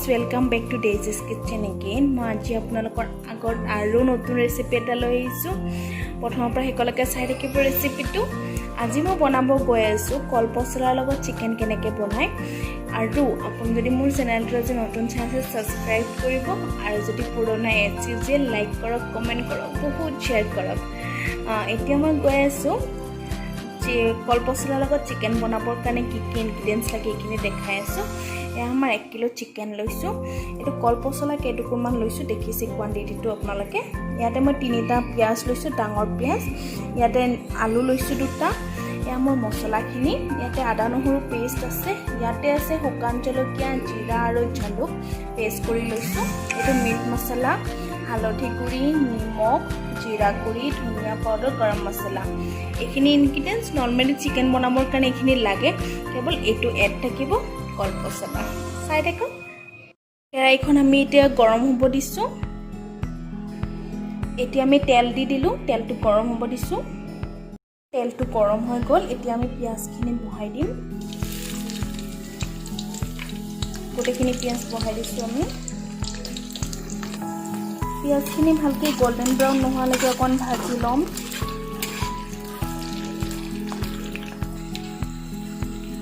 Welcome back to Daisy's Kitchen again. মই আজি আপোনালোকৰ আগত আৰু নতুন ৰেচিপি এটা লৈ আহিছোঁ। প্ৰথমৰ পৰা শেষলৈকে চাই থাকিব ৰেচিপিটো। আজি মই বনাব গৈ আছোঁ কল পচলাৰ লগত চিকেন কেনেকৈ বনায়। আৰু আপুনি যদি মোৰ চেনেলটো আজি নতুন চাই আছে, ছাবস্ক্ৰাইব কৰিব আৰু যদি পুৰণা, এজ ইউজুৱেল লাইক কৰক, কমেণ্ট কৰক, বহুত শ্বেয়াৰ কৰক। এতিয়া মই গৈ আছোঁ যে কল পচলাৰ লগত চিকেন বনাবৰ কাৰণে কি কি ইনগ্ৰিডিয়েণ্টছ লাগে, এইখিনি দেখাই আছোঁ। এয়া আমাৰ 1 কিলো চিকেন লৈছোঁ। এইটো কল পচলা কেইটুকুৰমান লৈছোঁ, দেখিছে কোৱাণ্টিটিটো আপোনালোকে। ইয়াতে মই তিনিটা পিঁয়াজ লৈছোঁ, ডাঙৰ পিঁয়াজ। ইয়াতে আলু লৈছোঁ দুটা। এয়া মোৰ মছলাখিনি। ইয়াতে আদা নহৰু পেষ্ট আছে। ইয়াতে আছে শুকান জলকীয়া, জিৰা আৰু জালুক পেষ্ট কৰি লৈছোঁ। এইটো মিট মছলা, হালধি গুড়ি, নিমখ, জিৰা গুড়ি, ধনিয়া পাউডাৰ, গৰম মছলা। এইখিনি ইনগ্ৰিডিয়েণ্টছ নৰ্মেলি চিকেন বনাবৰ কাৰণে এইখিনি লাগে। কেৱল এইটো এড থাকিব কল পচলা। চাই থাকক। কেৰাহীখন আমি এতিয়া গৰম হ'ব দিছোঁ। এতিয়া আমি তেল দি দিলোঁ। তেলটো গৰম হ'ব দিছোঁ। তেলটো গৰম হৈ গ'ল। এতিয়া আমি পিঁয়াজখিনি বহাই দিম। গোটেইখিনি পিঁয়াজ বহাই দিছোঁ আমি। পিঁয়াজখিনি ভালকৈ গল্ডেন ব্ৰাউন নোহোৱালৈকে অকণ ভাজি ল'ম।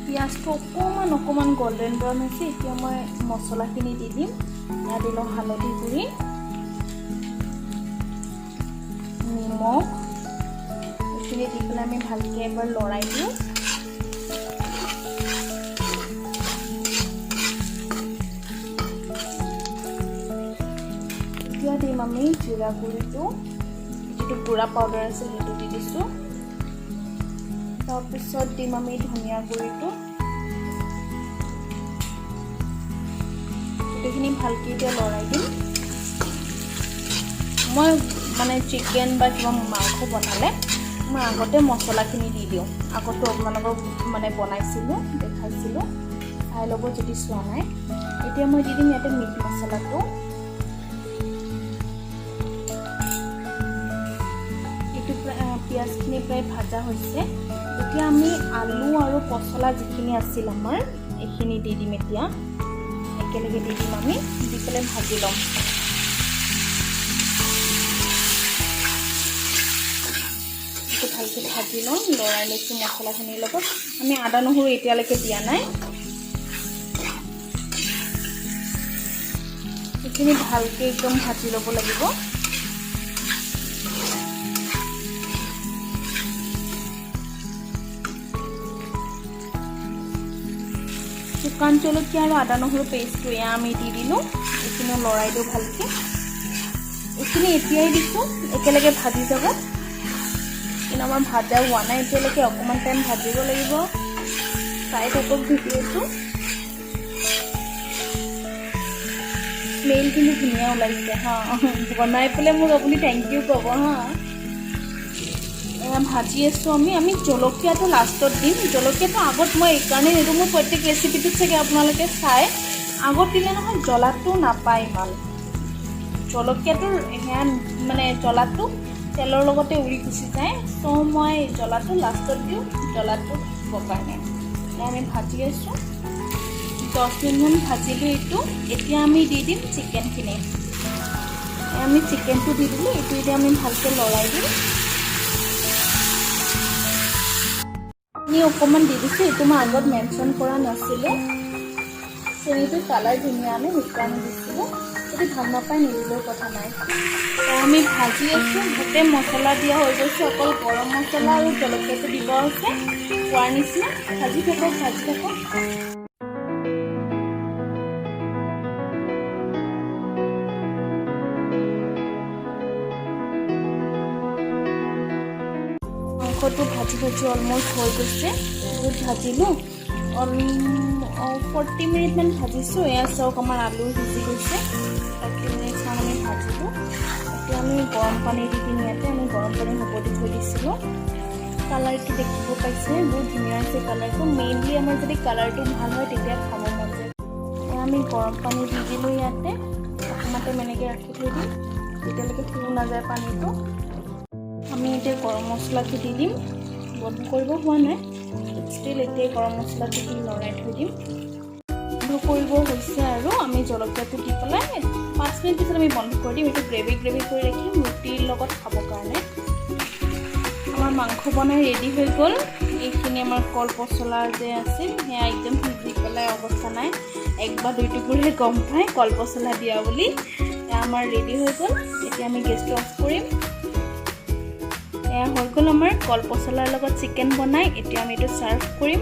পিঁয়াজটো অকণমান অকণমান গল্ডেন ব্ৰাউন হৈছে। এতিয়া মই মছলাখিনি দি দিম। ইয়াত দিলোঁ হালধি গুড়ি, নিমখ। এইখিনি দি পেলাই আমি ভালকৈ এবাৰ লৰাই দিওঁ। এতিয়া দিম আমি জিৰা গুড়িটো, যিটো গুড়া পাউডাৰ আছে সেইটো দি দিছোঁ। তাৰপিছত দিম আমি ধনিয়া গুড়িটো। গোটেইখিনি ভালকৈ এতিয়া লৰাই দিম। মই মানে চিকেন বা কিবা মাংস বনালে মই আগতে মছলাখিনি দি দিওঁ। আগতো আপোনালোকক মানে বনাইছিলোঁ, দেখাইছিলোঁ, চাই ল'ব যদি চোৱা নাই। এতিয়া মই দি দিম ইয়াতে মিট মছলাটো। এইটো পিঁয়াজখিনি প্ৰায় ভাজা হৈছে। এতিয়া আমি আলু আৰু পচলা যিখিনি আছিল আমাৰ, এইখিনি দি দিম। এতিয়া একেলগে দি দিম আমি। দি পেলাই ভাজি ল'ম। এইটো ভালকৈ ভাজি ল'ম। লৰাই লৈছোঁ মছলাখিনিৰ লগত। আমি আদা নহৰু এতিয়ালৈকে দিয়া নাই। এইখিনি ভালকৈ একদম ভাজি ল'ব লাগিব। শুকান জলকীয়া আৰু আদা নহৰু পেষ্টটো এয়া আমি দি দিলোঁ। এইখিনিও লৰাই দিওঁ ভালকৈ। এইখিনি এতিয়াই দিছোঁ, একেলগে ভাজি যাব। কিন্তু আমাৰ ভাজা হোৱা নাই এতিয়ালৈকে, অকণমান টাইম ভাজিব লাগিব। চাই থাকক ভিডিঅ'টো। স্মেল কিন্তু ধুনীয়া ওলাইছে। হা, বনাই পেলাই মোক আপুনি thank U ক'ব। হা, এয়া ভাজি আছোঁ আমি। আমি জলকীয়াটো লাষ্টত দিম। জলকীয়াটো আগত মই এইকাৰণে নিদিওঁ, মোৰ প্ৰত্যেক ৰেচিপিটোত চাগে আপোনালোকে চাই, আগত দিলে নহয় জ্বলাটো নাপায় ইমান। জলকীয়াটোৰ সেয়া মানে জ্বলাটো তেলৰ লগতে উৰি গুচি যায়। চ' মই জ্বলাটো লাষ্টত দিওঁ, জ্বলাটো দিবৰ কাৰণে। এয়া আমি ভাজি আছোঁ। 10 মিনিটমান ভাজিলোঁ এইটো। এতিয়া আমি দি দিম চিকেনখিনি। আমি চিকেনটো দি দিলোঁ। এইটো এতিয়া আমি ভালকৈ লৰাই দিম। চেনি অকণমান দি দিছোঁ। এইটো মই আগত মেনশ্যন কৰা নাছিলোঁ। চেনিটো কালাৰ ধুনীয়া আনে, সেইকাৰণে দিছিলোঁ। যদি ভাল নাপায়, নিদিলেও কথা নাই। তো আমি ভাজি আছোঁ। গোটেই মছলা দিয়া হৈ গৈছে, অকল গৰম মছলা আৰু জলকীয়াটো দিব আছে কোৱাৰ নিচিনা। ভাজি থাকক, ভাজি থাকক। মাংসটো ভাজি ভাজি অলমষ্ট হৈ গৈছে। বহুত ভাজিলোঁ, 40 মিনিটমান ভাজিছোঁ। এয়া চাওক, আমাৰ আলু সিজি গৈছে। 30 মিনিটমান আমি ভাজিলোঁ। এতিয়া আমি গৰম পানী দি দিম ইয়াতে। আমি গৰম পানী হ'ব দি থৈ দিছিলোঁ। কালাৰটো দেখিব পাইছে, বহুত ধুনীয়া হৈছে কালাৰটো। মেইনলি আমাৰ যদি কালাৰটো ভাল হয়, তেতিয়া খাব মন যায়। এয়া আমি গৰম পানী দি দিলোঁ ইয়াতে। অকণমান টাইম এনেকৈ ৰাখি থৈ দিম, তেতিয়ালৈকে শুহ নাযায় পানীটো। আমি এতিয়া গৰম মছলাটো দি দিম। বন্ধ কৰিব হোৱা নাই, ষ্টিল এতিয়াই গৰম মছলাটো দি লৰাই থৈ দিম। বন্ধ কৰিব হৈছে আৰু আমি জলকীয়াটো দি পেলাই 5 মিনিট পিছত আমি বন্ধ কৰি দিম। এইটো গ্ৰেভি গ্ৰেভি কৰি ৰাখিম ৰুটিৰ লগত খাবৰ কাৰণে। আমাৰ মাংস বনাই ৰেডি হৈ গ'ল। এইখিনি আমাৰ কল পচলা যে আছিল, সেয়া একদম সিজি পেলাই অৱস্থা নাই। এক বা দুই টুকুৰহে গম পায় কল পচলা দিয়া বুলি। এয়া আমাৰ ৰেডি হৈ গ'ল। এতিয়া আমি গেছটো অফ কৰিম। এয়া হৈ গ'ল আমাৰ কল পচলাৰ লগত চিকেন বনাই। এতিয়া আমি এইটো ছাৰ্ভ কৰিম।